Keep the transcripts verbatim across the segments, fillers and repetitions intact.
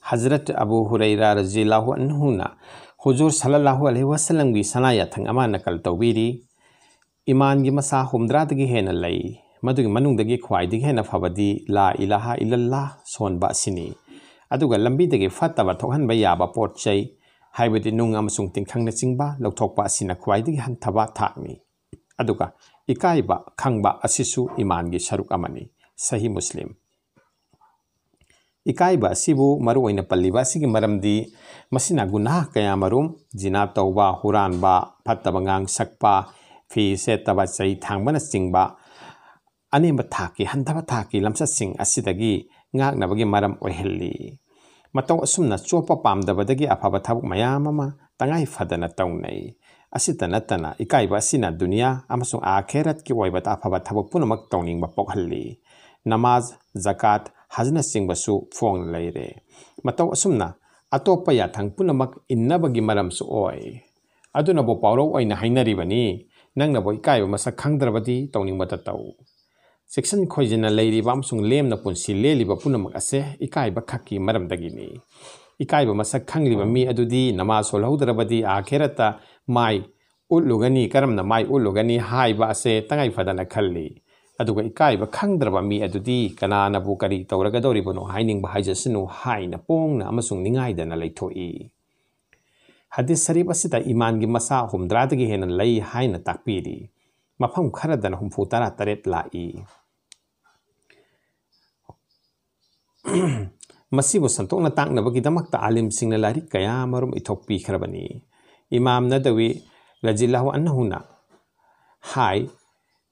Hazrat Abu ꯍꯨꯔꯩꯔꯥ ꯔꯖꯤꯌꯜꯂꯥꯍꯨ ꯑꯟꯍꯨꯅ ꯍꯨꯖꯨꯔ ꯁꯜꯂꯜꯂꯥꯍꯨ ꯑꯂꯩꯍꯤ ꯋꯥꯁꯜꯂꯝꯒꯤ ꯁꯅꯥ ꯌꯥꯊꯪ ꯑꯃ ꯅꯀꯜ ꯇꯧꯕꯤꯔꯤ꯫ ꯏꯃꯥꯟꯒꯤ ꯃꯁꯥ ꯍꯨꯝꯗ꯭ꯔꯥꯗꯒꯤ ꯍꯦꯟꯅ ꯂꯩ꯫ ꯃꯗꯨꯒꯤ ꯃꯅꯨꯡꯗꯒꯤ ꯈ꯭ꯋꯥꯏꯗꯒꯤ ꯍꯦꯟꯅ ꯐꯕꯗꯤ ꯂꯥ ꯏꯂꯥꯍ ꯏꯜꯂꯜꯂꯥꯍ ꯁꯣꯟꯕ ꯑꯁꯤꯅꯤ꯫ ꯑꯗꯨꯒ ꯂꯝꯕꯤꯗꯒꯤ ꯐꯠꯇꯕ ꯊꯣꯛꯍꯟꯕ ꯌꯥꯕ ꯄꯣꯠ ꯆꯩ, ꯍꯥꯏꯕꯗꯤ ꯅꯨꯡ ꯑꯃꯁꯨꯡ ꯇꯤꯡꯈꯪꯅꯆꯤꯡꯕ ꯂꯧꯊꯣꯛꯄ ꯑꯁꯤꯅ ꯈ꯭ꯋꯥꯏꯗꯒꯤ ꯍꯟꯊꯕ ꯊꯥꯛꯅꯤ꯫ ꯑꯗꯨꯒ ꯏꯀꯥꯏꯕ ꯈꯪꯕ ꯑꯁꯤꯁꯨ ꯏꯃꯥꯟꯒꯤ ꯁꯔꯨꯛ ꯑꯃꯅꯤ꯫ ꯁꯍꯤ ꯃꯨꯁꯂꯤꯝ꯫ ꯏꯀꯥꯏꯕ ꯑꯁꯤꯕꯨ ꯃꯔꯨ ꯑꯣꯏꯅ ꯄꯜꯂꯤꯕ ꯑꯁꯤꯒꯤ ꯃꯔꯝꯗꯤ ꯃꯁꯤꯅ ꯒꯨꯅꯥꯍ ꯀꯌꯥꯃꯔꯨꯝ, ꯖꯤꯅꯥ ꯇꯧꯕ, ꯍꯨꯔꯥꯟꯕ, ꯐꯠꯇꯕ ꯉꯥꯡ ꯁꯛꯄ, ꯐꯤ ꯁꯦꯠꯇꯕ, ꯆꯩ ꯊꯥꯡꯕꯅꯆꯤꯡꯕ ꯑꯅꯦꯝꯕ ꯊꯥꯛꯀꯤ, ꯍꯟꯊꯕ ꯊꯥꯛꯀꯤ ꯂꯝꯆꯠꯁꯤꯡ ꯑꯁꯤꯗꯒꯤ ꯉꯥꯛꯅꯕꯒꯤ ꯃꯔꯝ ꯑꯣꯏꯍꯜꯂꯤ꯫ ꯃꯇꯧ ꯑꯁꯨꯝꯅ ꯆꯣꯞꯄ ꯄꯥꯝꯗꯕꯗꯒꯤ ꯑꯐꯕ ꯊꯕꯛ ꯃꯌꯥꯝ ꯑꯃ ꯇꯉꯥꯏ ꯐꯗꯅ ꯇꯧꯅꯩ꯫ ꯑꯁꯤꯇ ꯅꯠꯇꯅ ꯏꯀꯥꯏꯕ ꯑꯁꯤꯅ ꯗꯨꯅꯤꯌꯥ ꯑꯃꯁꯨꯡ ꯑꯥꯈꯦꯔꯠꯀꯤ ꯑꯣꯏꯕ ꯑꯐꯕ ꯊꯕꯛ ꯄꯨꯝꯅꯃꯛ ꯇꯧꯅꯤꯡꯕ ꯄꯣꯛꯍꯜꯂꯤ꯫ ꯅꯃꯥꯖ, ꯖꯀꯥꯠ, ꯍꯖꯅꯆꯤꯡꯕꯁꯨ ꯐꯣꯡꯅ ꯂꯩꯔꯦ꯫ ꯃꯇꯧ ꯑꯁꯨꯝꯅ ꯑꯇꯣꯞꯄ ꯌꯥꯊꯪ ꯄꯨꯝꯅꯃꯛ ꯏꯟꯅꯕꯒꯤ ꯃꯔꯝꯁꯨ ꯑꯣꯏ꯫ ꯑꯗꯨꯅꯕꯨ ꯄꯥꯎꯔꯧ ꯑꯣꯏꯅ ꯍꯥꯏꯅꯔꯤꯕꯅꯤ, "ꯅꯪꯅꯕꯨ ꯏꯀꯥꯏꯕ ꯃꯁꯛ ꯈꯪꯗ꯭ꯔꯕꯗꯤ ꯇꯧꯅꯤꯡꯕꯇ ꯇꯧ"꯫ ꯆꯦꯛꯁꯤꯟ ꯈꯣꯏꯖꯤꯟꯅ ꯂꯩꯔꯤꯕ ꯑꯃꯁꯨꯡ ꯂꯦꯝꯅ ꯄꯨꯟꯁꯤ ꯂꯦꯜꯂꯤꯕ ꯄꯨꯝꯅꯃꯛ ꯑꯁꯦ ꯏꯀꯥꯏꯕ ꯈꯛꯀꯤ ꯃꯔꯝꯗꯒꯤꯅꯤ꯫ ꯏꯀꯥꯏꯕ ꯃꯁꯛ ꯈꯪꯂꯤꯕ ꯃꯤ ꯑꯗꯨꯗꯤ ꯅꯃꯥꯖ ꯁꯣꯜꯍꯧꯗ꯭ꯔꯕꯗꯤ ꯑꯥꯈꯦꯔꯠꯇ ꯃꯥꯏ ꯎꯠꯂꯨꯒꯅꯤ, ꯀꯔꯝꯅ ꯃꯥꯏ ꯎꯠꯂꯨꯒꯅꯤ ꯍꯥꯏꯕ ꯑꯁꯦ ꯇꯉꯥꯏ ꯐꯗꯅ ꯈꯜꯂꯤ꯫ ꯑꯗꯨꯒ ꯏꯀꯥꯏꯕ ꯈꯪꯗ꯭ꯔꯕ ꯃꯤ ꯑꯗꯨꯗꯤ ꯀꯅꯥꯅꯕꯨ ꯀꯔꯤ ꯇꯧꯔꯒꯗꯧꯔꯤꯕꯅꯣ ꯍꯥꯏꯅꯤꯡꯕ ꯍꯥꯏꯖꯁꯅꯨ ꯍꯥꯏꯅ ꯄꯣꯡꯅ ꯑꯃꯁꯨꯡ ꯅꯤꯡꯉꯥꯏꯗꯅ ꯂꯩꯊꯣꯛꯏ꯫ ꯍꯗꯤꯁ ꯁꯔꯤꯐ ꯑꯁꯤꯗ ꯏꯃꯥꯟꯒꯤ ꯃꯁꯥ ꯍꯨꯝꯗ꯭ꯔꯥꯗꯒꯤ ꯍꯦꯟꯅ ꯂꯩ ꯍꯥꯏꯅ ꯇꯥꯛꯄꯤꯔꯤ꯫ ꯃꯐꯝ ꯈꯔꯗꯅ ꯍꯨꯝꯐꯨ ꯇꯔꯥ ꯇꯔꯦꯠ ꯂꯥꯛꯏ꯫ ꯃꯁꯤꯕꯨ ꯁꯟꯗꯣꯛꯅ ꯇꯥꯛꯅꯕꯒꯤꯗꯃꯛꯇ ꯑꯥꯂꯤꯝꯁꯤꯡꯅ ꯂꯥꯏꯔꯤꯛ ꯀꯌꯥ ꯑꯃꯔꯣꯝ ꯏꯊꯣꯛꯄꯤꯈ꯭ꯔꯕꯅꯤ꯫ ꯏꯃꯥꯝ ꯅꯗꯋꯤ ꯔꯖꯤꯌꯜꯂꯥꯍꯨ ꯑꯟꯍꯨꯅ ꯍꯥꯏ,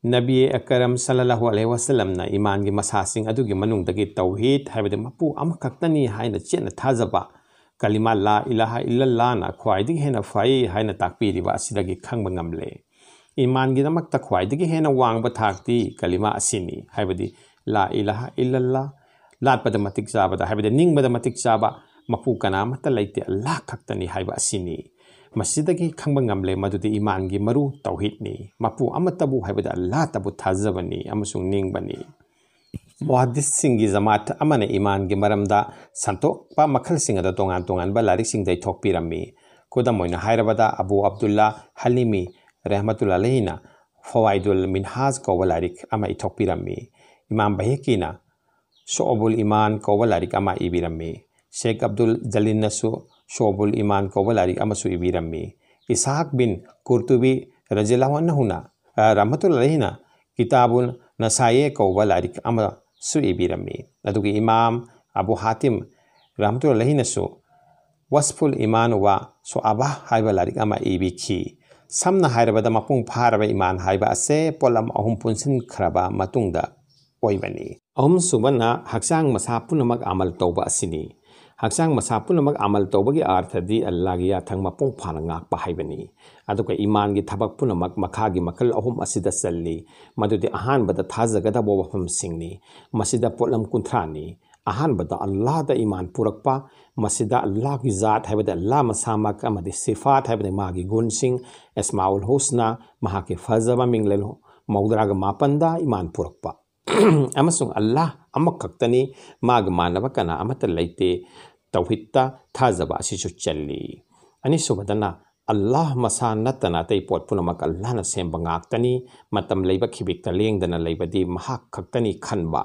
ꯅꯕꯤ ꯑꯀꯔꯝ ꯁꯜꯂꯜꯂꯥꯍꯨ ꯑꯂꯩꯍꯤ ꯋꯥꯁꯜꯂꯝꯅ ꯏꯃꯥꯟꯒꯤ ꯃꯁꯥꯁꯤꯡ ꯑꯗꯨꯒꯤ ꯃꯅꯨꯡꯗꯒꯤ ꯇꯧꯍꯤꯗ, ꯍꯥꯏꯕꯗꯤ ꯃꯄꯨ ꯑꯃꯈꯛꯇꯅꯤ ꯍꯥꯏꯅ ꯆꯦꯠꯅ ꯊꯥꯖꯕ, ꯀꯂꯤꯃꯥ ꯂꯥ ꯏꯂꯥꯍ ꯏꯜꯂꯜꯂꯥꯍꯅ ꯈ꯭ꯋꯥꯏꯗꯒꯤ ꯍꯦꯟꯅ ꯐꯩ ꯍꯥꯏꯅ ꯇꯥꯛꯄꯤꯔꯤꯕ ꯑꯁꯤꯗꯒꯤ ꯈꯪꯕ ꯉꯝꯂꯦ꯫ ꯏꯃꯥꯟꯒꯤꯗꯃꯛꯇ ꯈ꯭ꯋꯥꯏꯗꯒꯤ ꯍꯦꯟꯅ ꯋꯥꯡꯕ ꯊꯥꯛꯇꯤ ꯀꯂꯤꯃꯥ ꯑꯁꯤꯅꯤ, ꯍꯥꯏꯕꯗꯤ ꯂꯥ ꯏꯂꯥꯍ ꯏꯜꯂꯜꯂꯥꯍ, ꯂꯥꯠꯄꯗ ꯃꯇꯤꯛ ꯆꯥꯕꯗ, ꯍꯥꯏꯕꯗꯤ ꯅꯤꯡꯕꯗ ꯃꯇꯤꯛ ꯆꯥꯕ ꯃꯄꯨ ꯀꯅꯥꯃꯠꯇ ꯂꯩꯇꯦ, ꯑꯜꯂꯥꯍ ꯈꯛꯇꯅꯤ ꯍꯥꯏꯕ ꯑꯁꯤꯅꯤ꯫ ꯃꯁꯤꯗꯒꯤ ꯈꯪꯕ ꯉꯝꯂꯦ ꯃꯗꯨꯗꯤ ꯏꯃꯥꯟꯒꯤ ꯃꯔꯨ ꯇꯧꯍꯤꯗꯅꯤ, ꯃꯄꯨ ꯑꯃꯠꯇꯕꯨ, ꯍꯥꯏꯕꯗꯤ ꯑꯜꯂꯥꯍꯇꯕꯨ ꯊꯥꯖꯕꯅꯤ ꯑꯃꯁꯨꯡ ꯅꯤꯡꯕꯅꯤ꯫ ꯃꯨꯍꯥꯗꯤꯁꯁꯤꯡꯒꯤ ꯖꯃꯥꯠ ꯑꯃꯅ ꯏꯃꯥꯟꯒꯤ ꯃꯔꯝꯗ ꯁꯟꯗꯣꯛꯄ ꯃꯈꯜꯁꯤꯡ ꯑꯗꯨ ꯇꯣꯉꯥꯟ ꯇꯣꯉꯥꯟꯕ ꯂꯥꯏꯔꯤꯛꯁꯤꯡꯗ ꯏꯊꯣꯛꯄꯤꯔꯝꯃꯤ꯫ ꯈꯨꯗꯝ ꯑꯣꯏꯅ ꯍꯥꯏꯔꯕꯗ, ꯑꯕꯨ ꯑꯕꯗꯨꯜꯂꯥ ꯍꯂꯤꯃꯤ ꯔꯍꯃꯇꯨꯜꯂꯥꯍꯤꯅ ꯐꯋꯥꯏꯗꯨꯜ ꯃꯤꯟꯍꯥꯖ ꯀꯧꯕ ꯂꯥꯏꯔꯤꯛ ꯑꯃ ꯏꯊꯣꯛꯄꯤꯔꯝꯃꯤ꯫ ꯏꯃꯥꯝ ꯕꯍꯦꯀꯤꯅ ꯁꯣꯑꯕꯨꯜ ꯏꯃꯥꯟ ꯀꯧꯕ ꯂꯥꯏꯔꯤꯛ ꯑꯃ ꯏꯕꯤꯔꯝꯃꯤ꯫ ꯁꯦꯈ ꯑꯕꯗꯨꯜ ꯖꯂꯤꯜꯅꯁꯨ ꯁꯣꯑꯕꯨꯜ ꯏꯃꯥꯟ ꯀꯧꯕ ꯂꯥꯏꯔꯤꯛ ꯑꯃꯁꯨ ꯏꯕꯤꯔꯝꯃꯤ꯫ ꯏꯁꯥꯍꯥꯛ ꯕꯤꯟ ꯀꯨꯔꯇꯨꯕꯤ ꯔꯖꯤꯌꯜꯂꯥꯍꯨ ꯑꯟꯍꯨꯅ, ꯑ, ꯔꯍꯃꯇꯨꯜꯂꯥꯍꯤꯅ ꯀꯤꯇꯥꯕꯨꯜ ꯅꯁꯥꯌꯦ ꯀꯧꯕ ꯂꯥꯏꯔꯤꯛ ꯑꯃꯁꯨ ꯏꯕꯤꯔꯝꯃꯤ꯫ ꯑꯗꯨꯒ ꯏꯃꯥꯝ ꯑꯕꯨ ꯍꯥꯇꯤꯝ ꯔꯍꯃꯇꯨꯜꯂꯥꯍꯤꯅꯁꯨ ꯋꯁꯐꯨꯜ ꯏꯃꯥꯟ ꯋꯥ ꯁꯣꯑꯥꯕꯥ ꯍꯥꯏꯕ ꯂꯥꯏꯔꯤꯛ ꯑꯃ ꯏꯕꯤꯈꯤ꯫ ꯁꯝꯅ ꯍꯥꯏꯔꯕꯗ, ꯃꯄꯨꯡ ꯐꯥꯔꯕ ꯏꯃꯥꯟ ꯍꯥꯏꯕ ꯑꯁꯦ ꯄꯣꯠꯂꯝ ꯑꯍꯨꯝ ꯄꯨꯟꯁꯤꯟꯈ꯭ꯔꯕ ꯃꯇꯨꯡꯗ ꯑꯣꯏꯕꯅꯤ꯫ ꯑꯍꯨꯝꯁꯨꯕꯅ ꯍꯛꯆꯥꯡ ꯃꯁꯥ ꯄꯨꯝꯅꯃꯛ ꯑꯃꯜ ꯇꯧꯕ ꯑꯁꯤꯅꯤ꯫ ꯍꯛꯆꯥꯡ ꯃꯁꯥ ꯄꯨꯝꯅꯃꯛ ꯑꯃꯜ ꯇꯧꯕꯒꯤ ꯑꯥꯔꯊꯗꯤ ꯑꯜꯂꯥꯍꯒꯤ ꯌꯥꯊꯪ ꯃꯄꯨꯡ ꯐꯥꯅ ꯉꯥꯛꯄ ꯍꯥꯏꯕꯅꯤ꯫ ꯑꯗꯨꯒ ꯏꯃꯥꯟꯒꯤ ꯊꯕꯛ ꯄꯨꯝꯅꯃꯛ ꯃꯈꯥꯒꯤ ꯃꯈꯜ ꯑꯍꯨꯝ ꯑꯁꯤꯗ ꯆꯜꯂꯤ, ꯃꯗꯨꯗꯤ ꯑꯍꯥꯟꯕꯗ ꯊꯥꯖꯒꯗꯕ ꯋꯥꯐꯝꯁꯤꯡꯅꯤ꯫ ꯃꯁꯤꯗ ꯄꯣꯠꯂꯝ ꯀꯨꯟꯊ꯭ꯔꯥꯅꯤ꯫ ꯑꯍꯥꯟꯕꯗ ꯑꯜꯂꯥꯍꯗ ꯏꯃꯥꯟ ꯄꯨꯔꯛꯄ, ꯃꯁꯤꯗ ꯑꯜꯂꯥꯍꯒꯤ ꯖꯥꯠ ꯍꯥꯏꯕꯗꯤ ꯑꯜꯂꯥꯍ ꯃꯁꯥꯃꯛ ꯑꯃꯗꯤ ꯁꯤꯐꯥꯠ ꯍꯥꯏꯕꯗꯤ ꯃꯥꯒꯤ ꯒꯨꯟꯁꯤꯡ, ꯑꯦꯁꯃꯥꯎꯜ ꯍꯨꯁꯅꯥ, ꯃꯍꯥꯛꯀꯤ ꯐꯖꯕ ꯃꯤꯡꯂꯦꯟ ꯃꯧꯗ꯭ꯔꯥꯒ ꯃꯥꯄꯟꯗ ꯏꯃꯥꯟ ꯄꯨꯔꯛꯄ꯫ ꯑꯃꯁꯨꯡ ꯑꯜꯂꯥꯍ ꯑꯃꯈꯛꯇꯅꯤ, ꯃꯥꯒ ꯃꯥꯟꯅꯕ ꯀꯅꯥ ꯑꯃꯠꯇ ꯂꯩꯇꯦ, ꯇꯧꯍꯤꯗꯇ ꯊꯥꯖꯕ ꯑꯁꯤꯁꯨ ꯆꯜꯂꯤ꯫ ꯑꯅꯤꯁꯨꯕꯗꯅ, ꯑꯜꯂꯥꯍ ꯃꯁꯥ ꯅꯠꯇꯅ ꯑꯇꯩ ꯄꯣꯠ ꯄꯨꯝꯅꯃꯛ ꯑꯜꯂꯥꯍꯅ ꯁꯦꯝꯕ ꯉꯥꯛꯇꯅꯤ, ꯃꯇꯝ ꯂꯩꯕ ꯈꯤꯕꯤꯛꯇ ꯂꯦꯡꯗꯅ ꯂꯩꯕꯗꯤ ꯃꯍꯥꯛ ꯈꯛꯇꯅꯤ ꯈꯟꯕ꯫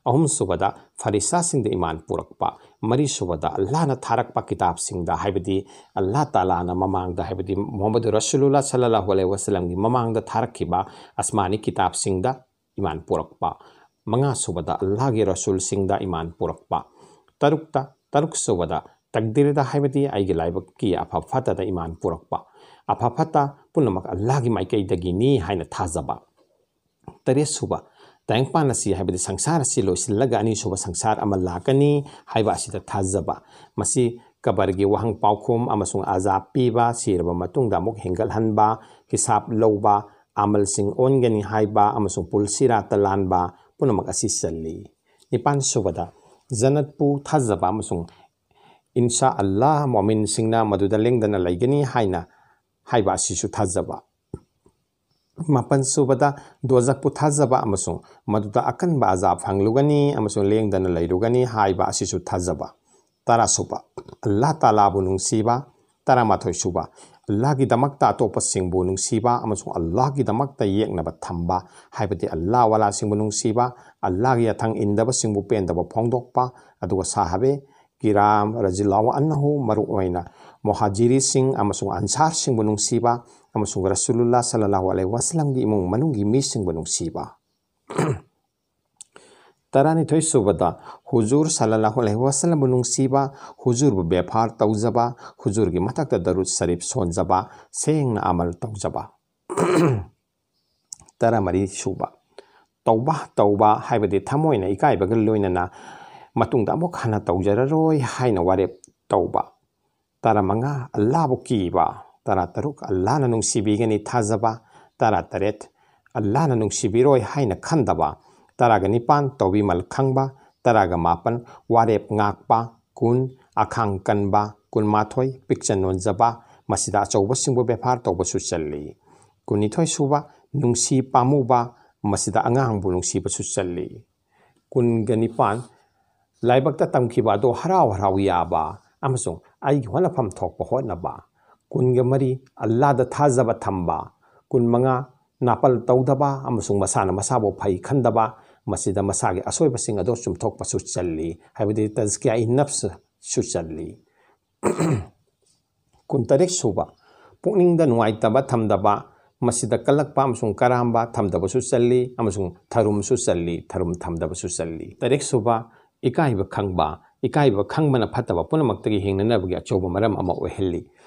ꯑꯍꯨꯝꯁꯨꯕꯗ, ꯐꯔꯤꯁꯥꯁꯤꯡꯗ ꯏꯃꯥꯟ ꯄꯨꯔꯛꯄ꯫ ꯃꯔꯤꯁꯨꯕꯗ, ꯑꯜꯂꯥꯍꯅ ꯊꯥꯔꯛꯄ ꯀꯤꯇꯥꯕꯁꯤꯡꯗ, ꯍꯥꯏꯕꯗꯤ ꯑꯜꯂꯥꯍ ꯇꯥꯂꯥꯅ ꯃꯃꯥꯡꯗ, ꯍꯥꯏꯕꯗꯤ ꯃꯨꯍꯝꯃꯗꯨ ꯔꯁꯨꯂꯨꯜꯂꯥꯍ ꯁꯜꯂꯜꯂꯥꯍꯨ ꯑꯂꯩꯍꯤ ꯋꯁꯜꯂꯝꯒꯤ ꯃꯃꯥꯡꯗ ꯊꯥꯔꯛꯈꯤꯕ ꯑꯁꯃꯥꯅꯤ ꯀꯤꯇꯥꯕꯁꯤꯡꯗ ꯏꯃꯥꯟ ꯄꯨꯔꯛꯄ꯫ ꯃꯉꯥꯁꯨꯕꯗ, ꯑꯜꯂꯥꯍꯒꯤ ꯔꯁꯨꯜꯁꯤꯡꯗ ꯏꯃꯥꯟ ꯄꯨꯔꯛꯄ꯫ ꯇꯔꯨꯛꯇ, ꯇꯔꯨꯛꯁꯨꯕꯗ, ꯇꯛꯗꯤꯔꯗ, ꯍꯥꯏꯕꯗꯤ ꯑꯩꯒꯤ ꯂꯥꯏꯕꯛꯀꯤ ꯑꯐ ꯐꯠꯇꯗ ꯏꯃꯥꯟ ꯄꯨꯔꯛꯄ꯫ ꯑꯐ ꯐꯠꯇ ꯄꯨꯝꯅꯃꯛ ꯑꯜꯂꯥꯍꯒꯤ ꯃꯥꯏꯀꯩꯗꯒꯤꯅꯤ ꯍꯥꯏꯅ ꯊꯥꯖꯕ꯫ ꯇꯔꯦꯠꯁꯨꯕ, ꯇꯥꯏꯕꯪꯄꯥꯟ ꯑꯁꯤ, ꯍꯥꯏꯕꯗꯤ ꯁꯪꯁꯥꯔ ꯑꯁꯤ ꯂꯣꯏꯁꯤꯜꯂꯒ ꯑꯅꯤꯁꯨꯕ ꯁꯪꯁꯥꯔ ꯑꯃ ꯂꯥꯛꯀꯅꯤ ꯍꯥꯏꯕ ꯑꯁꯤꯗ ꯊꯥꯖꯕ꯫ ꯃꯁꯤ ꯀꯕꯔꯒꯤ ꯋꯥꯍꯪ ꯄꯥꯎꯈꯨꯝ ꯑꯃꯁꯨꯡ ꯑꯖꯥꯕ ꯄꯤꯕ, ꯁꯤꯔꯕ ꯃꯇꯨꯡꯗ ꯑꯃꯨꯛ ꯍꯤꯡꯒꯠꯍꯟꯕ, ꯍꯤꯁꯥꯕ ꯂꯧꯕ, ꯑꯃꯜꯁꯤꯡ ꯑꯣꯟꯒꯅꯤ ꯍꯥꯏꯕ ꯑꯃꯁꯨꯡ ꯄꯨꯜꯁꯤꯔꯥꯠꯇ ꯂꯥꯟꯕ ꯄꯨꯝꯅꯃꯛ ꯑꯁꯤ ꯆꯜꯂꯤ꯫ ꯅꯤꯄꯥꯟꯁꯨꯕꯗ, ꯖꯟꯅꯠꯄꯨ ꯊꯥꯖꯕ ꯑꯃꯁꯨꯡ ꯏꯟꯁꯥ ꯑꯜꯂꯥꯍ ꯃꯣꯃꯤꯟꯁꯤꯡꯅ ꯃꯗꯨꯗ ꯂꯦꯡꯗꯅ ꯂꯩꯒꯅꯤ ꯍꯥꯏꯅ ꯍꯥꯏꯕ ꯑꯁꯤꯁꯨ ꯊꯥꯖꯕ꯫ ꯃꯥꯄꯟ ꯁꯨꯕꯗ ꯗꯣꯖꯈꯄꯨ ꯊꯥꯖꯕ ꯑꯃꯁꯨꯡ ꯃꯗꯨꯗ ꯑꯀꯟꯕ ꯑꯖꯥꯕ ꯐꯪꯂꯨꯒꯅꯤ ꯑꯃꯁꯨꯡ ꯂꯦꯡꯗꯅ ꯂꯩꯔꯨꯒꯅꯤ ꯍꯥꯏꯕ ꯑꯁꯤꯁꯨ ꯊꯥꯖꯕ꯫ ꯇꯔꯥ ꯁꯨꯕ, ꯑꯜꯂꯥꯍ ꯇꯥꯂꯥꯕꯨ ꯅꯨꯡꯁꯤꯕ꯫ ꯇꯔꯥꯃꯥꯊꯣꯏ ꯁꯨꯕ, ꯑꯜꯂꯥꯍꯒꯤꯗꯃꯛꯇ ꯑꯇꯣꯞꯄꯁꯤꯡꯕꯨ ꯅꯨꯡꯁꯤꯕ ꯑꯃꯁꯨꯡ ꯑꯜꯂꯥꯍꯒꯤꯗꯃꯛꯇ ꯌꯦꯛꯅꯕ ꯊꯝꯕ, ꯍꯥꯏꯕꯗꯤ ꯑꯜꯂꯥꯍ ꯋꯥꯂꯥꯁꯤꯡꯕꯨ ꯅꯨꯡꯁꯤꯕ, ꯑꯜꯂꯥꯍꯒꯤ ꯌꯥꯊꯪ ꯏꯟꯗꯕꯁꯤꯡꯕꯨ ꯄꯦꯟꯗꯕ ꯐꯣꯡꯗꯣꯛꯄ, ꯑꯗꯨꯒ ꯁꯥꯍꯥꯕꯦ ꯀꯤꯔꯥꯝ ꯔꯖꯤꯜꯂꯥꯍꯨ ꯑꯟꯍꯨ, ꯃꯔꯨꯑꯣꯏꯅ ꯃꯨꯍꯥꯖꯤꯔꯤꯁꯤꯡ ꯑꯃꯁꯨꯡ ꯑꯟꯁꯥꯔꯁꯤꯡꯕꯨ ꯅꯨꯡꯁꯤꯕ, ꯑꯃꯁꯨꯡ ꯔꯁꯨꯂꯨꯜꯂꯥꯍ ꯁꯜꯂꯜꯂꯥꯍꯨ ꯑꯂꯩꯍꯤ ꯋꯥꯁꯂꯝꯒꯤ ꯏꯃꯨꯡ ꯃꯅꯨꯡꯒꯤ ꯃꯤꯁꯤꯡꯕꯨ ꯅꯨꯡꯁꯤꯕ꯫ ꯇꯔꯥꯅꯤꯊꯣꯏ ꯁꯨꯕꯗ, ꯍꯨꯖꯨꯔ ꯁꯜꯂꯜꯂꯥꯍꯨ ꯑꯂꯩꯍꯤ ꯋꯥꯁꯂꯝꯕꯨ ꯅꯨꯡꯁꯤꯕ, ꯍꯨꯖꯨꯔꯕꯨ ꯕꯦꯐꯥꯔ ꯇꯧꯖꯕ, ꯍꯨꯖꯨꯔꯒꯤ ꯃꯊꯛꯇ ꯗꯔꯨꯗ ꯁꯔꯤꯐ ꯁꯣꯟꯖꯕ, ꯁꯦꯡꯅ ꯑꯃꯜ ꯇꯧꯖꯕ꯫ ꯇꯔꯥꯃꯔꯤ ꯁꯨꯕ, ꯇꯧꯕꯥ ꯇꯧꯕ ꯍꯥꯏꯕꯗꯤ ꯊꯃꯣꯏꯅ ꯏꯀꯥꯏꯕꯒ ꯂꯣꯏꯅꯅ ꯃꯇꯨꯡꯗ ꯑꯃꯨꯛ ꯍꯟꯅ ꯇꯧꯖꯔꯔꯣꯏ ꯍꯥꯏꯅ ꯋꯥꯔꯦꯞ ꯇꯧꯕ꯫ ꯇꯔꯥꯃꯉꯥ, ꯑꯜꯂꯥꯍꯕꯨ ꯀꯤꯕ꯫ ꯇꯔꯥꯇꯔꯨꯛ, ꯑꯜꯂꯥꯍꯅ ꯅꯨꯡꯁꯤꯕꯤꯒꯅꯤ ꯊꯥꯖꯕ꯫ ꯇꯔꯥꯇꯔꯦꯠ, ꯑꯜꯂꯥꯍꯅ ꯅꯨꯡꯁꯤꯕꯤꯔꯣꯏ ꯍꯥꯏꯅ ꯈꯟꯗꯕ꯫ ꯇꯔꯥꯒ ꯅꯤꯄꯥꯟ, ꯇꯧꯕꯤꯃꯜ ꯈꯪꯕ꯫ ꯇꯔꯥꯒ ꯃꯥꯄꯟ, ꯋꯥꯔꯦꯞ ꯉꯥꯛꯄ꯫ ꯀꯨꯟ, ꯑꯈꯥꯡ ꯀꯟꯕ꯫ ꯀꯨꯟꯃꯥꯊꯣꯏ, ꯄꯤꯛꯆ ꯅꯣꯟꯖꯕ꯫ ꯃꯁꯤꯗ ꯑꯆꯧꯕꯁꯤꯡꯕꯨ ꯕꯦꯐꯥꯔ ꯇꯧꯕꯁꯨ ꯆꯜꯂꯤ꯫ ꯀꯨꯟꯅꯤꯊꯣꯏ ꯁꯨꯕ, ꯅꯨꯡꯁꯤ ꯄꯥꯝꯃꯨꯕ꯫ ꯃꯁꯤꯗ ꯑꯉꯥꯡꯕꯨ ꯅꯨꯡꯁꯤꯕꯁꯨ ꯆꯜꯂꯤ꯫ ꯀꯨꯟꯒ ꯅꯤꯄꯥꯟ, ꯂꯥꯏꯕꯛꯇ ꯇꯝꯈꯤꯕ ꯑꯗꯨ ꯍꯔꯥꯎ ꯍꯔꯥꯎ ꯌꯥꯕ ꯑꯃꯁꯨꯡ ꯑꯩꯒꯤ ꯍꯣꯠꯅꯐꯝ ꯊꯣꯛꯄ ꯍꯣꯠꯅꯕ꯫ ꯀꯨꯟꯒ ꯃꯔꯤ, ꯑꯜꯂꯥꯗ ꯊꯥꯖꯕ ꯊꯝꯕ꯫ ꯀꯨꯟꯃꯉꯥ, ꯅꯥꯄꯜ ꯇꯧꯗꯕ ꯑꯃꯁꯨꯡ ꯃꯁꯥꯅ ꯃꯁꯥꯕꯨ ꯐꯩ ꯈꯟꯗꯕ꯫ ꯃꯁꯤꯗ ꯃꯁꯥꯒꯤ ꯑꯁꯣꯏꯕꯁꯤꯡ ꯑꯗꯨ ꯆꯨꯝꯊꯣꯛꯄꯁꯨ ꯆꯜꯂꯤ, ꯍꯥꯏꯕꯗꯤ ꯇꯖꯀꯤꯌꯥ ꯏ ꯅꯐꯁꯁꯨ ꯆꯜꯂꯤ꯫ ꯀꯨꯟꯇꯔꯦꯠ ꯁꯨꯕ, ꯄꯨꯛꯅꯤꯡꯗ ꯅꯨꯡꯉꯥꯏꯇꯕ ꯊꯝꯗꯕ꯫ ꯃꯁꯤꯗ ꯀꯜꯂꯛꯄ ꯑꯃꯁꯨꯡ ꯀꯔꯥꯝꯕ ꯊꯝꯗꯕꯁꯨ ꯆꯜꯂꯤ ꯑꯃꯁꯨꯡ ꯊꯔꯨꯝꯁꯨ ꯆꯜꯂꯤ, ꯊꯔꯨꯝ ꯊꯝꯗꯕꯁꯨ ꯆꯜꯂꯤ꯫ ꯇꯔꯦꯠ ꯁꯨꯕ, ꯏꯀꯥꯏꯕ ꯈꯪꯕ꯫ ꯏꯀꯥꯏꯕ ꯈꯪꯕꯅ ꯐꯠꯇꯕ ꯄꯨꯝꯅꯃꯛꯇꯒꯤ ꯍꯤꯡꯅꯅꯕꯒꯤ ꯑꯆꯧꯕ ꯃꯔꯝ ꯑꯃ ꯑꯣꯏꯍꯜꯂꯤ꯫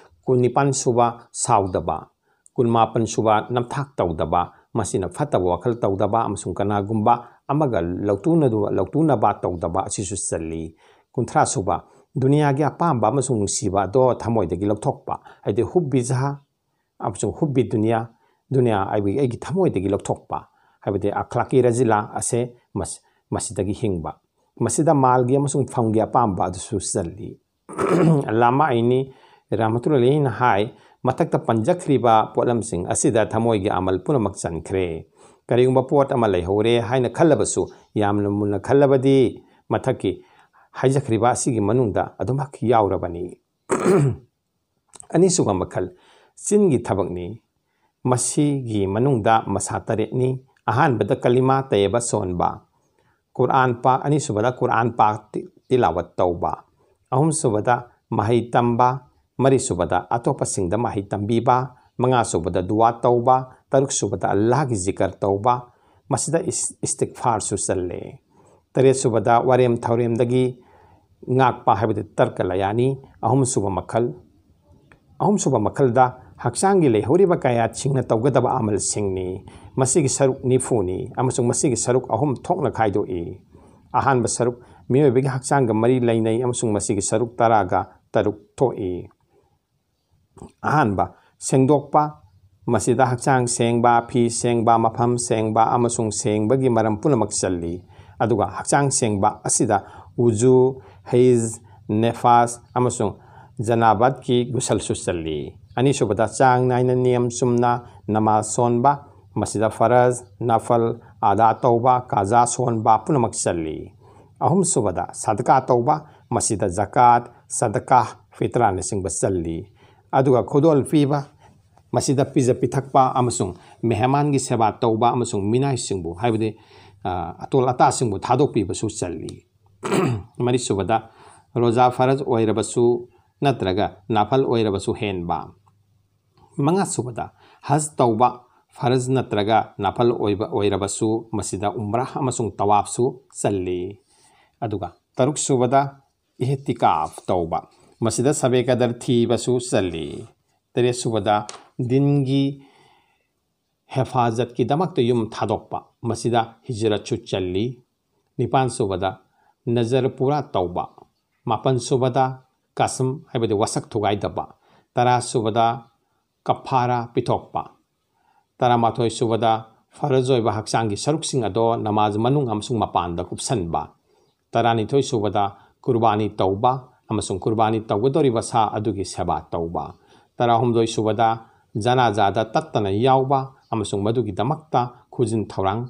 ꯀꯨꯟꯅꯤꯄꯥꯟ ꯁꯨꯕ, ꯁꯥꯎꯗꯕ꯫ ꯀꯨꯟꯃꯥꯄꯟ ꯁꯨꯕ, ꯅꯝꯊꯥꯛ ꯇꯧꯗꯕ꯫ ꯃꯁꯤꯅ ꯐꯠꯇꯕ ꯋꯥꯈꯜ ꯇꯧꯗꯕ ꯑꯃꯁꯨꯡ ꯀꯅꯥꯒꯨꯝꯕ ꯑꯃꯒ ꯂꯧꯇꯨꯅꯗꯨ-, ꯂꯧꯇꯨꯅꯕ ꯇꯧꯗꯕ ꯑꯁꯤꯁꯨ ꯆꯜꯂꯤ꯫ ꯀꯨꯟꯊ꯭ꯔꯥ ꯁꯨꯕ, ꯗꯨꯅꯤꯌꯥꯒꯤ ꯑꯄꯥꯝꯕ ꯑꯃꯁꯨꯡ ꯅꯨꯡꯁꯤꯕ ꯑꯗꯣ ꯊꯃꯣꯏꯗꯒꯤ ꯂꯧꯊꯣꯛꯄ, ꯍꯥꯏꯗꯤ ꯍꯨꯕꯤ ꯖꯍꯥ ꯑꯃꯁꯨꯡ ꯍꯨꯕꯤ ꯗꯨꯅꯤꯌꯥ, ꯗꯨꯅꯤꯌꯥ ꯑꯩꯒꯤ, ꯑꯩꯒꯤ ꯊꯃꯣꯏꯗꯒꯤ ꯂꯧꯊꯣꯛꯄ, ꯍꯥꯏꯕꯗꯤ ꯑꯈ꯭ꯂꯥꯀꯤ ꯔꯖꯤꯂꯥ ꯑꯁꯦ ꯃꯁ-, ꯃꯁꯤꯗꯒꯤ ꯍꯤꯡꯕ꯫ ꯃꯁꯤꯗ ꯃꯥꯜꯒꯤ ꯑꯃꯁꯨꯡ ꯐꯝꯒꯤ ꯑꯄꯥꯝꯕ ꯑꯗꯨꯁꯨ ꯆꯜꯂꯤ꯫ ꯑꯜꯂꯥꯃꯥ ꯑꯩꯅꯤ ꯔꯍꯃꯇꯨꯜꯂꯥꯍꯤ ꯑꯂꯩꯍꯤꯅ ꯍꯥꯏ, ꯃꯊꯛꯇ ꯄꯟꯖꯈ꯭ꯔꯤꯕ ꯄꯣꯠꯂꯝꯁꯤꯡ ꯑꯁꯤꯗ ꯊꯃꯣꯏꯒꯤ ꯑꯃꯜ ꯄꯨꯝꯅꯃꯛ ꯆꯟꯈ꯭ꯔꯦ꯫ ꯀꯔꯤꯒꯨꯝꯕ ꯄꯣꯠ ꯑꯃ ꯂꯩꯍꯧꯔꯦ ꯍꯥꯏꯅ ꯈꯜꯂꯕꯁꯨ, ꯌꯥꯝꯅ ꯃꯨꯟꯅ ꯈꯜꯂꯕꯗꯤ ꯃꯊꯛꯀꯤ ꯍꯥꯏꯖꯈ꯭ꯔꯤꯕ ꯑꯁꯤꯒꯤ ꯃꯅꯨꯡꯗ ꯑꯗꯨꯃꯛ ꯌꯥꯎꯔꯕꯅꯤ꯫ ꯑꯅꯤꯁꯨꯕ ꯃꯈꯜ, ꯆꯤꯟꯒꯤ ꯊꯕꯛꯅꯤ꯫ ꯃꯁꯤꯒꯤ ꯃꯅꯨꯡꯗ ꯃꯁꯥ ꯇꯔꯦꯠꯅꯤ꯫ ꯑꯍꯥꯟꯕꯗ ꯀꯂꯤꯃꯥ ꯇꯌꯦꯕ ꯁꯣꯟꯕ, ꯀꯨꯔꯥꯟ ꯄꯥꯛ, ꯑꯅꯤꯁꯨꯕꯗ ꯀꯨꯔꯥꯟ ꯄꯥꯛ ꯇꯤ-, ꯇꯤꯂꯥꯋꯠ ꯇꯧꯕ, ꯑꯍꯨꯝꯁꯨꯕꯗ ꯃꯍꯩ ꯇꯝꯕ, ꯃꯔꯤꯁꯨꯕꯗ ꯑꯇꯣꯞꯄꯁꯤꯡꯗ ꯃꯍꯩ ꯇꯝꯕꯤꯕ, ꯃꯉꯥꯁꯨꯕꯗ ꯗꯨꯋꯥ ꯇꯧꯕ, ꯇꯔꯨꯛꯁꯨꯕꯗ ꯑꯜꯂꯥꯍꯒꯤ ꯖꯤꯀꯔ ꯇꯧꯕ, ꯃꯁꯤꯗ ꯏꯁ-, ꯏꯁꯇꯤꯛꯐꯥꯔꯁꯨ ꯆꯜꯂꯦ꯫ ꯇꯔꯦꯠꯁꯨꯕꯗ ꯋꯥꯔꯦꯝ ꯊꯧꯔꯦꯝꯗꯒꯤ ꯉꯥꯛꯄ ꯍꯥꯏꯕꯗꯤ ꯇꯔꯀ ꯂꯌꯥꯅꯤ꯫ ꯑꯍꯨꯝꯁꯨꯕ ꯃꯈꯜ, ꯑꯍꯨꯝꯁꯨꯕ ꯃꯈꯜꯗ ꯍꯛꯆꯥꯡꯒꯤ ꯂꯩꯍꯧꯔꯤꯕ ꯀꯌꯥꯠꯁꯤꯡꯅ ꯇꯧꯒꯗꯕ ꯑꯃꯜꯁꯤꯡꯅꯤ꯫ ꯃꯁꯤꯒꯤ ꯁꯔꯨꯛ ꯅꯤꯐꯨꯅꯤ ꯑꯃꯁꯨꯡ ꯃꯁꯤꯒꯤ ꯁꯔꯨꯛ ꯑꯍꯨꯝ ꯊꯣꯛꯅ ꯈꯥꯏꯗꯣꯛꯏ꯫ ꯑꯍꯥꯟꯕ ꯁꯔꯨꯛ ꯃꯤꯑꯣꯏꯕꯒꯤ ꯍꯛꯆꯥꯡꯒ ꯃꯔꯤ ꯂꯩꯅꯩ ꯑꯃꯁꯨꯡ ꯃꯁꯤꯒꯤ ꯁꯔꯨꯛ ꯇꯔꯥꯒ ꯇꯔꯨꯛ ꯊꯣꯛꯏ꯫ ꯑꯍꯥꯟꯕ, ꯁꯦꯡꯗꯣꯛꯄ꯫ ꯃꯁꯤꯗ ꯍꯛꯆꯥꯡ ꯁꯦꯡꯕ, ꯐꯤ ꯁꯦꯡꯕ, ꯃꯐꯝ ꯁꯦꯡꯕ ꯑꯃꯁꯨꯡ ꯁꯦꯡꯕꯒꯤ ꯃꯔꯝ ꯄꯨꯝꯅꯃꯛ ꯆꯜꯂꯤ꯫ ꯑꯗꯨꯒ ꯍꯛꯆꯥꯡ ꯁꯦꯡꯕ ꯑꯁꯤꯗ ꯎꯖꯨ, ꯍꯩꯖ, ꯅꯦꯐꯥꯁ ꯑꯃꯁꯨꯡ ꯖꯅꯥꯕꯠꯀꯤ ꯒꯨꯁꯜꯁꯨ ꯆꯜꯂꯤ꯫ ꯑꯅꯤꯁꯨꯕꯗ, ꯆꯥꯡ ꯅꯥꯏꯅ ꯅꯤꯌꯝ ꯆꯨꯝꯅ ꯅꯃꯥꯖ ꯁꯣꯟꯕ꯫ ꯃꯁꯤꯗ ꯐꯔꯖ, ꯅꯐꯜ, ꯑꯗꯥ ꯇꯧꯕ, ꯀꯥꯖꯥ ꯁꯣꯟꯕ ꯄꯨꯝꯅꯃꯛ ꯆꯜꯂꯤ꯫ ꯑꯍꯨꯝꯁꯨꯕꯗ, ꯁꯗꯀꯥ ꯇꯧꯕ꯫ ꯃꯁꯤꯗ ꯖꯀꯥꯠ, ꯁꯗꯀꯥ, ꯐꯤꯇ꯭ꯔꯥꯅꯆꯤꯡꯕ ꯆꯜꯂꯤ꯫ ꯑꯗꯨꯒ ꯈꯨꯗꯣꯜ ꯄꯤꯕ, ꯃꯁꯤꯗ ꯄꯤꯖ ꯄꯤꯊꯛꯄ ꯑꯃꯁꯨꯡ ꯃꯦꯍꯃꯥꯟꯒꯤ ꯁꯦꯕꯥ ꯇꯧꯕ ꯑꯃꯁꯨꯡ ꯃꯤꯅꯥꯏꯁꯤꯡꯕꯨ, ꯍꯥꯏꯕꯗꯤ, ꯑ, ꯑꯇꯣꯜ ꯑꯇꯥꯁꯤꯡꯕꯨ ꯊꯥꯗꯣꯛꯄꯤꯕꯁꯨ ꯆꯜꯂꯤ꯫ ꯃꯔꯤꯁꯨꯕꯗ, ꯔꯣꯖꯥ ꯐꯔꯖ ꯑꯣꯏꯔꯕꯁꯨ ꯅꯠꯇ꯭ꯔꯒ ꯅꯥꯐꯜ ꯑꯣꯏꯔꯕꯁꯨ ꯍꯦꯟꯕ꯫ ꯃꯉꯥꯁꯨꯕꯗ, ꯍꯖ ꯇꯧꯕ, ꯐꯔꯖ ꯅꯠꯇ꯭ꯔꯒ ꯅꯥꯐꯜ ꯑꯣꯏꯕ ꯑꯣꯏꯔꯕꯁꯨ ꯃꯁꯤꯗ ꯎꯝꯔꯥ ꯑꯃꯁꯨꯡ ꯇꯋꯥꯐꯁꯨ ꯆꯜꯂꯤ꯫ ꯑꯗꯨꯒ ꯇꯔꯨꯛꯁꯨꯕꯗ, ꯏꯍꯇꯤꯀꯥꯐ ꯇꯧꯕ, ꯃꯁꯤꯗ ꯁꯕꯦ ꯀꯗꯔ ꯊꯤꯕꯁꯨ ꯆꯜꯂꯤ꯫ ꯇꯔꯦꯠꯁꯨꯕꯗ, ꯗꯤꯟꯒꯤ ꯍꯦꯐꯥꯖꯠꯀꯤꯗꯃꯛꯇ ꯌꯨꯝ ꯊꯥꯗꯣꯛꯄ, ꯃꯁꯤꯗ ꯍꯤꯖꯔꯠꯁꯨ ꯆꯜꯂꯤ꯫ ꯅꯤꯄꯥꯟꯁꯨꯕꯗ, ꯅꯖꯔ ꯄꯨꯔꯥ ꯇꯧꯕ꯫ ꯃꯥꯄꯟꯁꯨꯕꯗ, ꯀꯁꯝ, ꯍꯥꯏꯕꯗꯤ ꯋꯥꯁꯛ ꯊꯨꯒꯥꯏꯗꯕ꯫ ꯇꯔꯥꯁꯨꯕꯗ, ꯀꯐꯥꯔꯥ ꯄꯤꯊꯣꯛꯄ꯫ ꯇꯔꯥꯃꯥꯊꯣꯏꯁꯨꯕꯗ, ꯐꯔꯖ ꯑꯣꯏꯕ ꯍꯛꯆꯥꯡꯒꯤ ꯁꯔꯨꯛꯁꯤꯡ ꯑꯗꯣ ꯅꯃꯥꯖ ꯃꯅꯨꯡ ꯑꯃꯁꯨꯡ ꯃꯄꯥꯟꯗ ꯀꯨꯞꯁꯟꯕ꯫ ꯇꯔꯥꯅꯤꯊꯣꯏꯁꯨꯕꯗ, ꯀꯨꯔꯕꯥꯅꯤ ꯇꯧꯕ ꯑꯃꯁꯨꯡ ꯀꯨꯔꯕꯥꯅꯤ ꯇꯧꯒꯗꯧꯔꯤꯕ ꯁꯥ ꯑꯗꯨꯒꯤ ꯁꯦꯕꯥ ꯇꯧꯕ꯫ ꯇꯔꯥꯍꯨꯝꯗꯣꯏ ꯁꯨꯕꯗ ꯖꯅꯥꯖꯥꯗ ꯇꯠꯇꯅ ꯌꯥꯎꯕ ꯑꯃꯁꯨꯡ ꯃꯗꯨꯒꯤꯗꯃꯛꯇ ꯈꯨꯖꯤꯟ ꯊꯧꯔꯥꯡ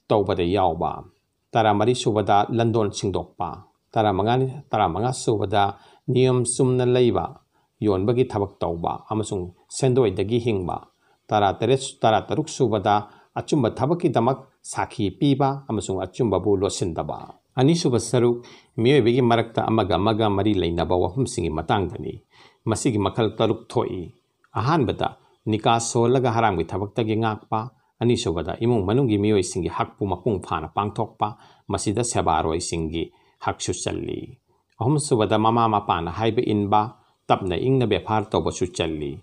ꯇꯧꯕꯗ ꯌꯥꯎꯕ꯫ ꯇꯔꯥꯃꯔꯤ ꯁꯨꯕꯗ ꯂꯟꯗꯣꯟ ꯁꯤꯡꯗꯣꯛꯄ꯫ ꯇꯔꯥꯃꯉꯥꯅꯤ, ꯇꯔꯥꯃꯉꯥ ꯁꯨꯕꯗ ꯅꯤꯌꯝ ꯆꯨꯝꯅ ꯂꯩꯕ, ꯌꯣꯟꯕꯒꯤ ꯊꯕꯛ ꯇꯧꯕ ꯑꯃꯁꯨꯡ ꯁꯦꯟꯗꯣꯏꯗꯒꯤ ꯍꯤꯡꯕ꯫ ꯇꯔꯥꯇꯔꯦꯠ, ꯇꯔꯥꯇꯔꯨꯛ ꯁꯨꯕꯗ ꯑꯆꯨꯝꯕ ꯊꯕꯛꯀꯤꯗꯃꯛ ꯁꯥꯈꯤ ꯄꯤꯕ ꯑꯃꯁꯨꯡ ꯑꯆꯨꯝꯕꯕꯨ ꯂꯣꯠꯁꯤꯟꯗꯕ꯫ ꯑꯅꯤꯁꯨꯕ ꯁꯔꯨꯛ, ꯃꯤꯑꯣꯏꯕꯒꯤ ꯃꯔꯛꯇ ꯑꯃꯒ ꯑꯃꯒ ꯃꯔꯤ ꯂꯩꯅꯕ ꯋꯥꯐꯝꯁꯤꯡꯒꯤ ꯃꯇꯥꯡꯗꯅꯤ꯫ ꯃꯁꯤꯒꯤ ꯃꯈꯜ ꯇꯔꯨꯛ ꯊꯣꯛꯏ꯫ ꯑꯍꯥꯟꯕꯗ, ꯅꯤꯀꯥ ꯁꯣꯜꯂꯒ ꯍꯔꯥꯝꯒꯤ ꯊꯕꯛꯇꯒꯤ ꯉꯥꯛꯄ꯫ ꯑꯅꯤꯁꯨꯕꯗ, ꯏꯃꯨꯡ ꯃꯅꯨꯡꯒꯤ ꯃꯤꯑꯣꯏꯁꯤꯡꯒꯤ ꯍꯛꯄꯨ ꯃꯄꯨꯡ ꯐꯥꯅ ꯄꯥꯡꯊꯣꯛꯄ꯫ ꯃꯁꯤꯗ ꯁꯦꯕꯥꯔꯣꯏꯁꯤꯡꯒꯤ ꯍꯛꯁꯨ ꯆꯜꯂꯤ꯫ ꯑꯍꯨꯝꯁꯨꯕꯗ, ꯃꯃꯥ ꯃꯄꯥꯅ ꯍꯥꯏꯕ ꯏꯟꯕ, ꯇꯞꯅ ꯏꯪꯅ ꯕꯦꯕꯥꯔ ꯇꯧꯕꯁꯨ ꯆꯜꯂꯤ꯫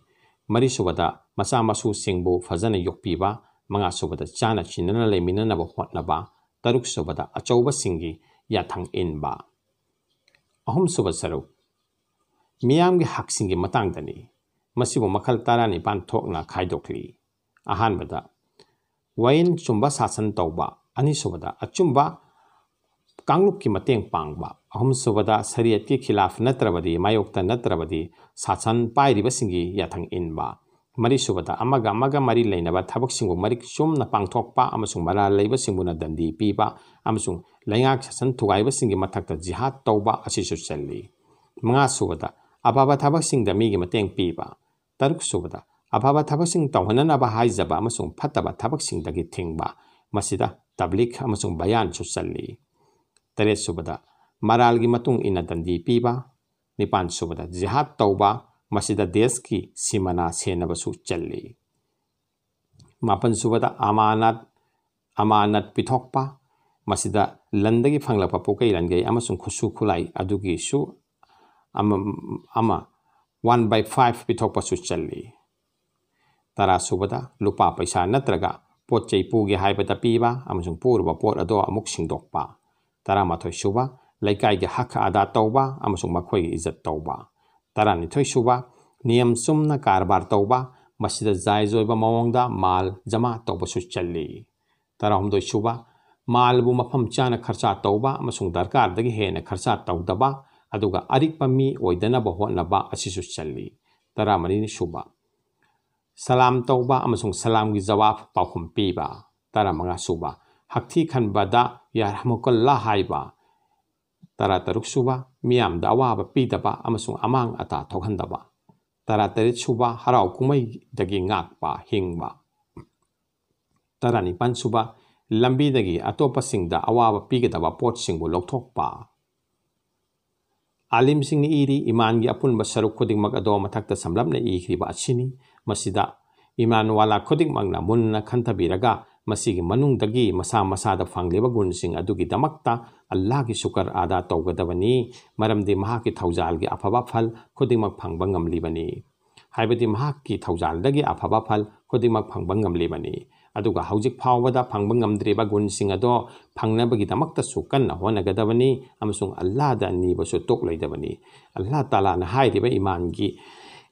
ꯃꯔꯤꯁꯨꯕꯗ, ꯃꯆꯥ ꯃꯁꯨꯁꯤꯡꯕꯨ ꯐꯖꯅ ꯌꯣꯛꯄꯤꯕ꯫ ꯃꯉꯥꯁꯨꯕꯗ, ꯆꯥꯅ ꯆꯤꯟꯅꯅ ꯂꯩꯃꯤꯟꯅꯅꯕ ꯍꯣꯠꯅꯕ꯫ ꯇꯔꯨꯛꯁꯨꯕꯗ, ꯑꯆꯧꯕꯁꯤꯡꯒꯤ ꯌꯥꯊꯪ ꯏꯟꯕ꯫ ꯑꯍꯨꯝꯁꯨꯕ ꯁꯔꯨꯛ, ꯃꯤꯌꯥꯝꯒꯤ ꯍꯛꯁꯤꯡꯒꯤ ꯃꯇꯥꯡꯗꯅꯤ꯫ ꯃꯁꯤꯕꯨ ꯃꯈꯜ ꯇꯔꯥꯅꯤꯄꯥꯟ ꯊꯣꯛꯅ ꯈꯥꯏꯗꯣꯛꯂꯤ꯫ ꯑꯍꯥꯟꯕꯗ, ꯋꯥꯌꯦꯜ ꯆꯨꯝꯕ ꯁꯥꯁꯟ ꯇꯧꯕ꯫ ꯑꯅꯤꯁꯨꯕꯗ, ꯑꯆꯨꯝꯕ ꯀꯥꯡꯂꯨꯞꯀꯤ ꯃꯇꯦꯡ ꯄꯥꯡꯕ꯫ ꯑꯍꯨꯝꯁꯨꯕꯗ, ꯁꯔꯤꯌꯠꯀꯤ ꯈꯤꯂꯥꯐ ꯅꯠꯇ꯭ꯔꯕꯗꯤ, ꯃꯥꯌꯣꯛꯇ ꯅꯠꯇ꯭ꯔꯕꯗꯤ ꯁꯥꯁꯟ ꯄꯥꯏꯔꯤꯕꯁꯤꯡꯒꯤ ꯌꯥꯊꯪ ꯏꯟꯕ꯫ ꯃꯔꯤꯁꯨꯕꯗ, ꯑꯃꯒ ꯑꯃꯒ ꯃꯔꯤ ꯂꯩꯅꯕ ꯊꯕꯛꯁꯤꯡꯕꯨ ꯃꯔꯤꯛ ꯆꯨꯝꯅ ꯄꯥꯡꯊꯣꯛꯄ ꯑꯃꯁꯨꯡ ꯃꯔꯥꯜ ꯂꯩꯕꯁꯤꯡꯕꯨꯅ ꯗꯟꯗꯤ ꯄꯤꯕ ꯑꯃꯁꯨꯡ ꯂꯩꯉꯥꯛ ꯁꯥꯁꯟ ꯊꯨꯒꯥꯏꯕꯁꯤꯡꯒꯤ ꯃꯊꯛꯇ ꯖꯤꯍꯥꯗ ꯇꯧꯕ ꯑꯁꯤꯁꯨ ꯆꯜꯂꯤ꯫ ꯃꯉꯥꯁꯨꯕꯗ, ꯑꯐꯕ ꯊꯕꯛꯁꯤꯡꯗ ꯃꯤꯒꯤ ꯃꯇꯦꯡ ꯄꯤꯕ꯫ ꯇꯔꯨꯛꯁꯨꯕꯗ, ꯑꯐꯕ ꯊꯕꯛꯁꯤꯡ ꯇꯧꯍꯟꯅꯅꯕ ꯍꯥꯏꯖꯕ ꯑꯃꯁꯨꯡ ꯐꯠꯇꯕ ꯊꯕꯛꯁꯤꯡꯗꯒꯤ ꯊꯤꯡꯕ꯫ ꯃꯁꯤꯗ ꯇꯕ꯭ꯂꯤꯒ ꯑꯃꯁꯨꯡ ꯕꯌꯥꯟꯁꯨ ꯆꯜꯂꯤ꯫ ꯇꯔꯦꯠꯁꯨꯕꯗ, ꯃꯔꯥꯜꯒꯤ ꯃꯇꯨꯡ ꯏꯟꯅ ꯗꯟꯗꯤ ꯄꯤꯕ꯫ ꯅꯤꯄꯥꯟꯁꯨꯕꯗ, ꯖꯤꯍꯥꯗ ꯇꯧꯕ꯫ ꯃꯁꯤꯗ ꯗꯦꯁꯀꯤ ꯁꯤꯃꯥꯅꯥ ꯁꯦꯟꯅꯕꯁꯨ ꯆꯜꯂꯤ꯫ ꯃꯥꯄꯟꯁꯨꯕꯗ, ꯑꯃꯥꯅꯠ, ꯑꯃꯥꯅꯠ ꯄꯤꯊꯣꯛꯄ꯫ ꯃꯁꯤꯗ ꯂꯟꯗꯒꯤ ꯐꯪꯂꯛꯄ ꯄꯣꯠꯀꯩ ꯂꯟꯒꯩ ꯑꯃꯁꯨꯡ ꯈꯨꯠꯁꯨ ꯈꯨꯠꯂꯥꯏ ꯑꯗꯨꯒꯤꯁꯨ ꯑꯃ, ꯑꯃ, one by five ꯄꯤꯊꯣꯛꯄꯁꯨ ꯆꯜꯂꯤ꯫ ꯇꯔꯥꯁꯨꯕꯗ, ꯂꯨꯄꯥ ꯄꯩꯁꯥ ꯅꯠꯇ꯭ꯔꯒ ꯄꯣꯠ ꯆꯩ ꯄꯨꯒꯦ ꯍꯥꯏꯕꯗ ꯄꯤꯕ ꯑꯃꯁꯨꯡ ꯄꯨꯔꯕ ꯄꯣꯠ ꯑꯗꯣ ꯑꯃꯨꯛ ꯁꯤꯡꯗꯣꯛꯄ꯫ ꯇꯔꯥꯃꯥꯊꯣꯏ ꯁꯨꯕ, ꯂꯩꯀꯥꯏꯒꯤ ꯍꯛ ꯑꯗꯥ ꯇꯧꯕ ꯑꯃꯁꯨꯡ ꯃꯈꯣꯏꯒꯤ ꯏꯖꯠ ꯇꯧꯕ꯫ ꯇꯔꯥꯅꯤꯊꯣꯏ ꯁꯨꯕ, ꯅꯤꯌꯝ ꯆꯨꯝꯅ ꯀꯔꯕꯥꯔ ꯇꯧꯕ, ꯃꯁꯤꯗ ꯖꯥꯏꯖ ꯑꯣꯏꯕ ꯃꯑꯣꯡꯗ ꯃꯥꯜ ꯖꯃꯥ ꯇꯧꯕꯁꯨ ꯆꯜꯂꯤ꯫ ꯇꯔꯥꯍꯨꯝꯗꯣꯏ ꯁꯨꯕ, ꯃꯥꯜꯕꯨ ꯃꯐꯝ ꯆꯥꯅ ꯈꯔꯆꯥ ꯇꯧꯕ ꯑꯃꯁꯨꯡ ꯗꯔꯀꯥꯔꯗꯒꯤ ꯍꯦꯟꯅ ꯈꯔꯆꯥ ꯇꯧꯗꯕ, ꯑꯗꯨꯒ ꯑꯔꯤꯛꯄ ꯃꯤ ꯑꯣꯏꯗꯅꯕ ꯍꯣꯠꯅꯕ ꯑꯁꯤꯁꯨ ꯆꯜꯂꯤ꯫ ꯇꯔꯥꯃꯔꯤ ꯁꯨꯕ, ꯁꯂꯥꯝ ꯇꯧꯕ ꯑꯃꯁꯨꯡ ꯁꯂꯥꯝꯒꯤ ꯖꯋꯥꯕ, ꯄꯥꯎꯈꯨꯝ ꯄꯤꯕ꯫ ꯇꯔꯥꯃꯉꯥ ꯁꯨꯕ, ꯍꯛꯊꯤ ꯈꯟꯕꯗ ꯌꯥꯔꯍꯃꯨꯀꯜꯂꯥ ꯍꯥꯏꯕ꯫ ꯇꯔꯥꯇꯔꯨꯛ ꯁꯨꯕ, ꯃꯤꯌꯥꯝꯗ ꯑꯋꯥꯕ ꯄꯤꯗꯕ ꯑꯃꯁꯨꯡ ꯑꯃꯥꯡ ꯑꯇꯥ ꯊꯣꯛꯍꯟꯗꯕ꯫ ꯇꯔꯥꯇꯔꯦꯠ ꯁꯨꯕ, ꯍꯔꯥꯎ ꯀꯨꯝꯍꯩꯗꯒꯤ ꯉꯥꯛꯄ, ꯍꯤꯡꯕ꯫ ꯇꯔꯥꯅꯤꯄꯥꯟ ꯁꯨꯕ, ꯂꯝꯕꯤꯗꯒꯤ ꯑꯇꯣꯞꯄꯁꯤꯡꯗ ꯑꯋꯥꯕ ꯄꯤꯒꯗꯕ ꯄꯣꯠꯁꯤꯡꯕꯨ ꯂꯧꯊꯣꯛꯄ꯫ ꯑꯥꯂꯤꯝꯁꯤꯡꯅ ꯏꯔꯤ, ꯏꯃꯥꯟꯒꯤ ꯑꯄꯨꯟꯕ ꯁꯔꯨꯛ ꯈꯨꯗꯤꯡꯃꯛ ꯑꯗꯣ ꯃꯊꯛꯇ ꯁꯝꯂꯞꯅ ꯏꯈ꯭ꯔꯤꯕ ꯑꯁꯤꯅꯤ꯫ ꯃꯁꯤꯗ ꯏꯃꯥꯟ ꯋꯥꯂꯥ ꯈꯨꯗꯤꯡꯃꯛꯅ ꯃꯨꯟꯅ ꯈꯟꯊꯕꯤꯔꯒ, ꯃꯁꯤꯒꯤ ꯃꯅꯨꯡꯗꯒꯤ ꯃꯁꯥ ꯃꯁꯥꯗ ꯐꯪꯂꯤꯕ ꯒꯨꯟꯁꯤꯡ ꯑꯗꯨꯒꯤꯗꯃꯛꯇ ꯑꯜꯂꯥꯍꯒꯤ ꯁꯨꯀꯔ ꯑꯗꯥ ꯇꯧꯒꯗꯕꯅꯤ, ꯃꯔꯝꯗꯤ ꯃꯍꯥꯛꯀꯤ ꯊꯧꯖꯥꯜꯒꯤ ꯑꯐꯕ ꯐꯜ ꯈꯨꯗꯤꯡꯃꯛ ꯐꯪꯕ ꯉꯝꯂꯤꯕꯅꯤ꯫ ꯍꯥꯏꯕꯗꯤ ꯃꯍꯥꯛꯀꯤ ꯊꯧꯖꯥꯜꯗꯒꯤ ꯑꯐꯕ ꯐꯜ ꯈꯨꯗꯤꯡꯃꯛ ꯐꯪꯕ ꯉꯝꯂꯤꯕꯅꯤ꯫ ꯑꯗꯨꯒ ꯍꯧꯖꯤꯛ ꯐꯥꯎꯕꯗ ꯐꯪꯕ ꯉꯝꯗ꯭ꯔꯤꯕ ꯒꯨꯟꯁꯤꯡ ꯑꯗꯣ ꯐꯪꯅꯕꯒꯤꯗꯃꯛꯇꯁꯨ ꯀꯟꯅ ꯍꯣꯠꯅꯒꯗꯕꯅꯤ ꯑꯃꯁꯨꯡ ꯑꯜꯂꯥꯍꯗ ꯅꯤꯕꯁꯨ ꯇꯣꯛꯂꯣꯏꯗꯕꯅꯤ꯫ ꯑꯜꯂꯥꯍ ꯇꯥꯂꯥꯅ ꯍꯥꯏꯔꯤꯕ ꯏꯃꯥꯟꯒꯤ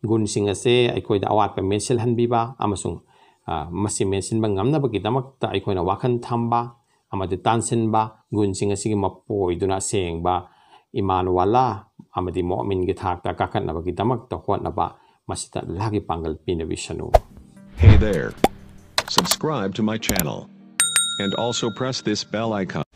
ꯒꯨꯟꯁꯤꯡ ꯑꯁꯦ ꯑꯩꯈꯣꯏꯗ ꯑꯋꯥꯠꯄ ꯃꯦꯟꯁꯤꯜꯍꯟꯕꯤꯕ ꯑꯃꯁꯨꯡ, ꯑ, ꯃꯁꯤ ꯃꯦꯟꯁꯤꯟꯕ ꯉꯝꯅꯕꯒꯤꯗꯃꯛꯇ ꯑꯩꯈꯣꯏꯅ ꯋꯥꯈꯜ ꯊꯝꯕ ꯑꯃꯗꯤ ꯇꯥꯟꯁꯤꯟꯕ, ꯒꯨꯟꯁꯤꯡ ꯑꯁꯤꯒꯤ ꯃꯄꯣꯏꯗꯨꯅ ꯑꯁꯦꯡꯕ ꯏꯃꯥꯟ ꯋꯥꯂꯥ ꯑꯃꯗꯤ ꯃꯣꯃꯤꯟꯒꯤ ꯊꯥꯛꯇ ꯀꯥꯈꯠꯅꯕꯒꯤꯗꯃꯛꯇ ꯍꯣꯠꯅꯕ, ꯃꯁꯤꯗ ꯑꯜꯂꯥꯍꯒꯤ ꯄꯥꯡꯒꯜ ꯄꯤꯅꯕꯤꯁꯅꯨ꯫ Hey there. Subscribe to my channel. And also press this bell icon.